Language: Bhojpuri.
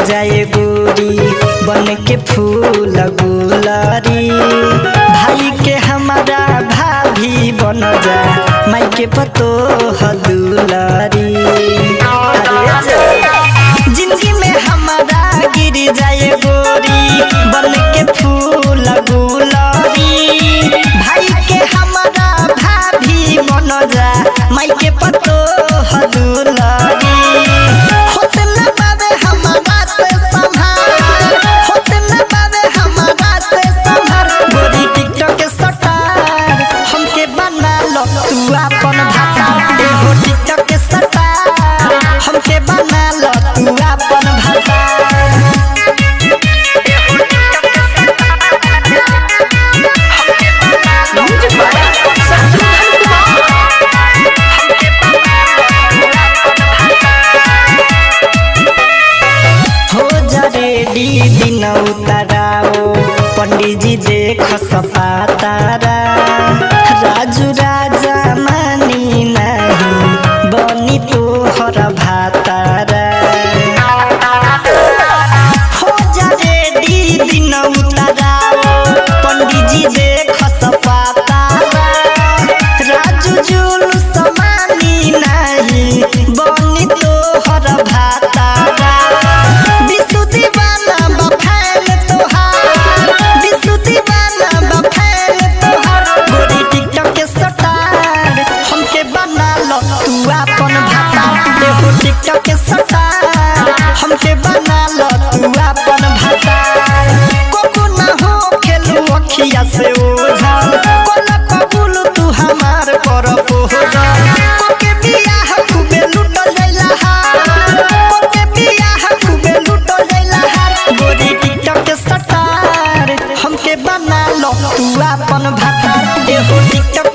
जाए गोरी बन के फूल गुलरी। भाई के हमारा भाभी बन जा, माई के पतो दुलरी। जिंदगी में हमारा गिर जाए गोरी बन के फूल गुलरी। भाई के हमारा भाभी बन जा, माई के पतो दुलरी। होत न बावे हमारा से संभार, होत न बावे हमारा से संभार। गोरी टिकटॉक के सटार हमके बना लो तू अपन भाता। एगो टिकटॉक के सटार हमके बना लो तू अपन भाता। Music by Shatrughan Kumar. हो जा रेडी दिन उतराओ, पंडित जी देख सपा तारा। राजू राजा मानी नहीं बनी तोहर भातारा। हो जा रेडी दिन उतराओ, पंडित जी देख सपा तारा। राजू जुलूस मानी नहीं बनी तोहर भातारा। विशु दीवाना बा फैन तोहार, विशु दीवाना बा फैन तोहार। गोरी टिकटॉक के सटार हमके बना लो तू अपन भाता। एगो टिकटॉक के सटार हमके बना लो तू अपन भाता। कबू ना हो खेलू अखिया से ओझल, कोला कबूल तू हमार पर पोहजल। कोके बियाह खूबे लूटल जैला हार, कोके बियाह खूबे लूटल जैला हार। गोरी टिकटॉक के सटार हमके बना लो तू अपन भाता। एगो टिकटॉक